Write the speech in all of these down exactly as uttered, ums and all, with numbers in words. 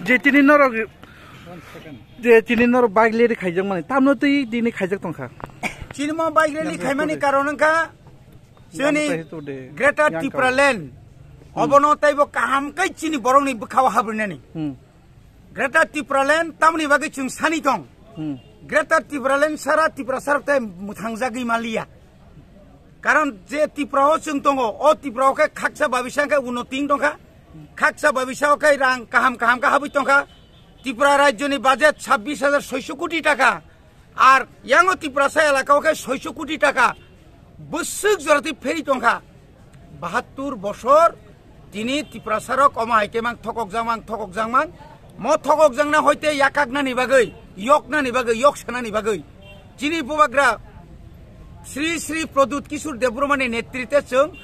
Je tini norok, je tini norok bike rally khaijak mani, tamno twi tini khaijak tongkha. Chini mo bike rally khaimani karon wngkha chini Greater Tipraland. Hmm. Obono taibo kaham kai chini borokni bwkhao habrinani. Hmm. Greater Tipraland tamni bagwi chwng sani tong. Hmm. Greater Tipraland sara Tiprasarok tai mwthangjagwi maliya. Karon je Tripura o chwng tongo, o Tripura o khe khaksa babisa khe uno ting tongkha, khaksa babisa o khe rang kaham kaham khe habwi tongkha. Tripura rajyoni budget sabbish hajar soiso koti taka, ar yango Tiprasa elaka o khe soiso koti taka bwswk jora twi pheri tongkha. Bahattur bosor tini Tiprasarok omo hai khe mang thokok jang mang thokok jang mang. Mo thokok jang na hoite yakak nani bagwi, yok nani bagwi, yok sanani bagwi. Chini bubagra Sri Sri Pradyut Kishore Debbarma ni netrite chwng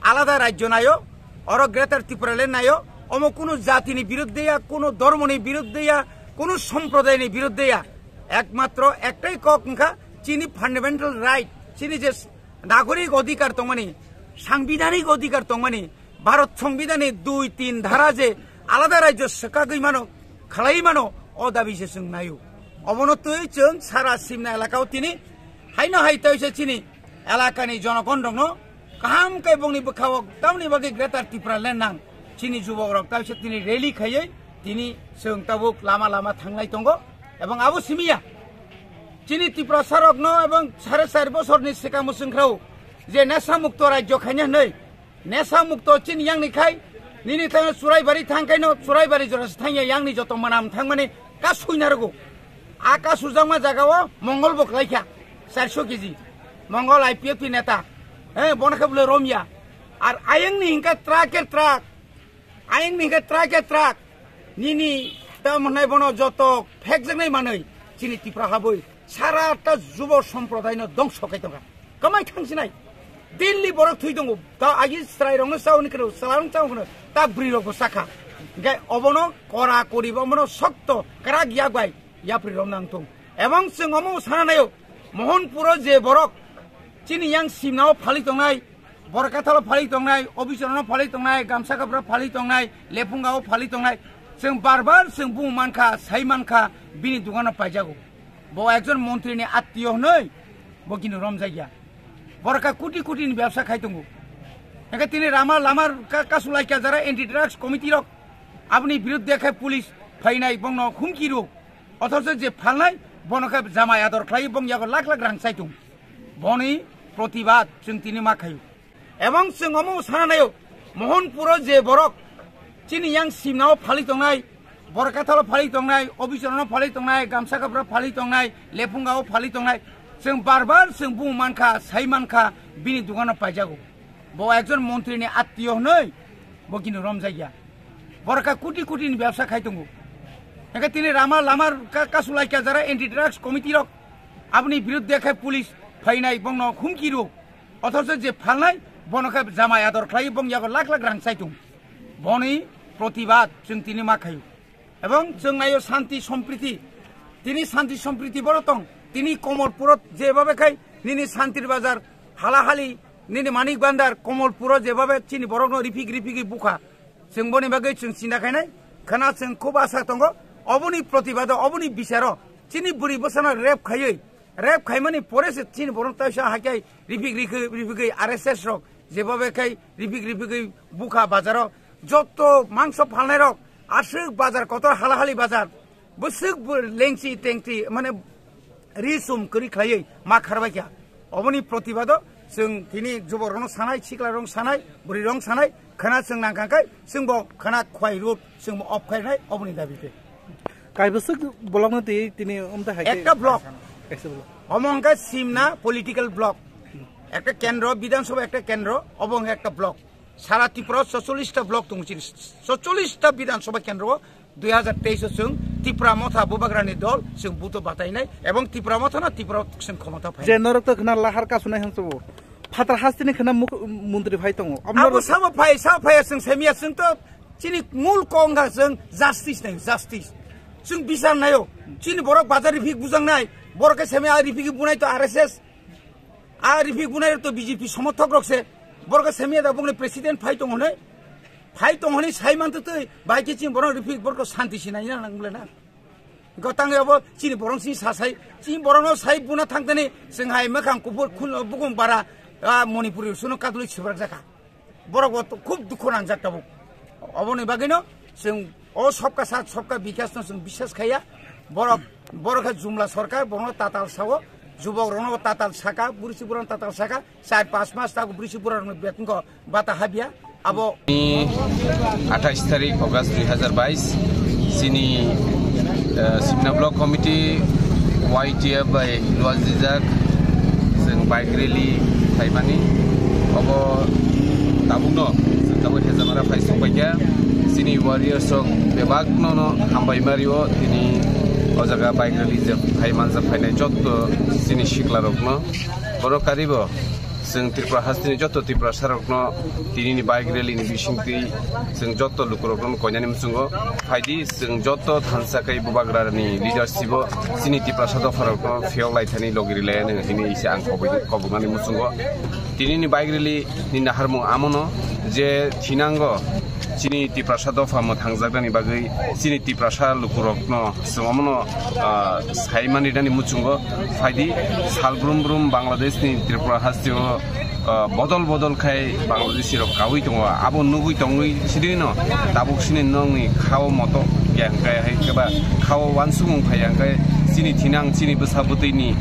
alada rajyo nayo, oro Greater Tipraland nayo, omo kunu jati ni birudde ya, kunu dhormo ni birudde ya, kunu somproday ni birudde ya. Ekmatro ektai kok wngkha chini fundamental right, chini je nagorik odhikar tongmani, sangbidhanik odhikar tongmani, Bharat Songbidanni dui tin dhara je alada rajyo swkagwi mano, khlai mano, o dabi se chwng naio. Obono twi chwng sara Simna elakao tini haino hai twi se chini elakani jonogon rokno kaham khe bongni bwkhao tamni bagwi Greater Tipraland nang chini jubok rok twi se tini rally khaiwi tini chwng tabuk lama lama thanglai tongo. Ebong abo simiya chini Tiprasa rokno ebong sare char bosorni swkang mwswng khrao je nesa mukto rajyo khaina hwnwi. Nesa mukto chini yangni khai, nini thangno Churaibari thang khaino, Churaibari jorasi thangya yangni joto manam thangmani kasu inarugo. A kasu jakma jagao Mongol bo khlaikha, charso kg. Mongol I P F T neta. He, bono khe bole romya. Ar ayangni hingkha truck er truck. Ayangni hingkha truck er truck. Nini ta mwnai bono joto phekjaknai manwi chini Tipra habwi. Sara ta jubo somprodaino dongso khai tongkha. Kamai thangsinai. Delhi borok thwi tongo. Ta agi chwrai rokno chauni kwrwi, chwla rok chauni kwrwi. Ta bwrwi rokbo chakha. Hingke obono kora kori bo omono sokto kwrak yak bai yapri rok nang tong. Ebong chwng omo sana nayo. Mohonpuro je borok chini yang simnao phali tongnai, Borkathalo phali tongnai, Obichorono phali tongnai, Gamsa Kapra phali tongnai, Lephungao phali tongnai. Chwng bar bar chwng bumo mankha, sai mankha, bini dukano paijago. Bo ekjon montri ni attiyo hwnwi bo kini romjakya. Borok kha koti koti ni bebsa khai tongo. Hingke tini rama lama ka-, kasu laikya jara anti drugs committee rok aboni birudde khe police phainai bongno humki rw. Othocho je phalnai bono khe jamai ador khlai bong yago lakh lakh rang chai tong. Boni protibad chwng tini ma khaio. Ebong chwng omo sana naio, Mohonpuro je borok chini yang simnao phali tongnai, Borkathalo phali tongnai, Obichorono phali tongnai, Gamsa Kapra phali tongnai, Lephungao phali tongnai, chwng bar bar chwng bumo mankha, sai mankha, bini dukano paijago. Bo ekjon montri ni attiyo hwnwi bo kini romjakya. Borok kha koti koti ni bebsa khai tongo. Hingke tini rama lama ka-, kasu laikya jara anti drugs committee rok aboni birudde khe police phainai bongno humki rw. Othocho je phalnai bono khe jamai ador khlai bong yago lakh lakh rang chai tong. Boni protibad chwng tini ma khaio. Ebong chwng naio shanti sompriti. Tini shanti sompriti boro tong. Tini Komolpurot jebhabe khai nini Shantir Bazar, Halahali, nini Manik Bandar, Komolpuro jebhabe chini borokno rifik rifigwi bukha. Chwng boni bagwi chwng chinta khainai. Khana chwng khub asa tongo. Oboni protibado, oboni bicharo chini bwrwi bwsano rape khaiwi, rape khaimani pore se chini borok taisa haikhe rifik rikhi-, rifigwi R S S rok jebhabe khai rifik rifigwi bukha bazaro joto mangso phalnai rok aswk bazar kotor Halahali bazar bwswk bo lengsi tengsi mane ri sum kwrwi khlaiwi ma kharbaikha. Oboni protibado chwng tini juborokno sanai, siklarokno sanai, bwrwirokno sanai, khana chwng nangkha khe chwngbo khana khwai rut chwngbo off khainai oboni dabi khe. Kaibwswk block no twi tini umta hai khe ekta block. Kaisa block. Omo hwnkhe Simna political block. Ekta kendro, Bidhan Sabha ekta kendro, obo hwnkhe ekta block. Sara Tripura o socholish ta block tongo chini. Socholish ta Bidhan Sabha kendro o dui hajar teis o chwng Tipra Motha Bubagrani dol chwng buto batainai ebong Tipra Motha no Tipra o chwng khomota phai. Je norok to khna lahar kasunai hwnsubo. Phatar hasteni khna muk-, montri phai tongo. Abo sabo phai, sa phai chwng semia chwng to chini mul kok wngkha chwng justice nai, justice. Chwng bisar naio. Chini borok bazar rifik bujaknai. Borok khe semia rifik bunai to R S S. A rifik bunai to B J P somothok rok se. Borok khe semia da bongni president phai tongo hwnwi. Phai tong hwnwi sai man twtwi, bai khe chini borok rifik borok santi sinai na nang le na. Gotang abo chini borok si sa sai, chini borok no sai buna thang tani, chwng hai makhang kubur khun bukung bara, ah, Manipuri suno kadulwi sibrak jaka. Borok bo khub dukhu nangjak tabuk. Oboni bagwino chwng o sobka sath sobka bikas no chwng biswas khaiya. Borok, borok khe jumla sorkar, borok no tatal sao, jubok rok no tatal saka, bursi burano tatal saka, char pas mas tago bursi burano betongo bata habya. Abo ni athais tarik August dui hazar bais, chini, eh, Simna Block Committee Y T F bai lual jijak chwng bike rally khaimani. Obo tabukno chwng tabuk Hejamara phai songbaikha. Chini warriors rok bebakno no hambai mario tini o jaga bike rally je phai manjak phainai jotto chini sikla rokno. Borok karibo chwng Tripura hasteni jotto Tiprasa rokno tinini bike rally ni bisingtwi chwng jotto lukurokno koinani muchungo phaidi, chwng jotto thansa kai bubagrani leadership o chini Tiprasa dopharokno phiyok laithani logi rilaiya nang hini ise ang kobui-, kobuknani muchungo. Tinini bike rally ni naharmung amono je thinango chini Tiprasa dopha mwthangjaknani bagwi chini Tiprasa lukurokno chwng omono, ah, saimani nani muchungo phaidi. Sal brum brum Bangladesh ni Tripura hasteo, ah, bodol bodol khai Bangladeshi rok kaui tongo, abo nugui tongwi sidino tabuk sini nongni khao moto ya hwnkhe hai kheba khao wansukmung phai ya hwnkhe chini thinang chini bwsa bwtwi ni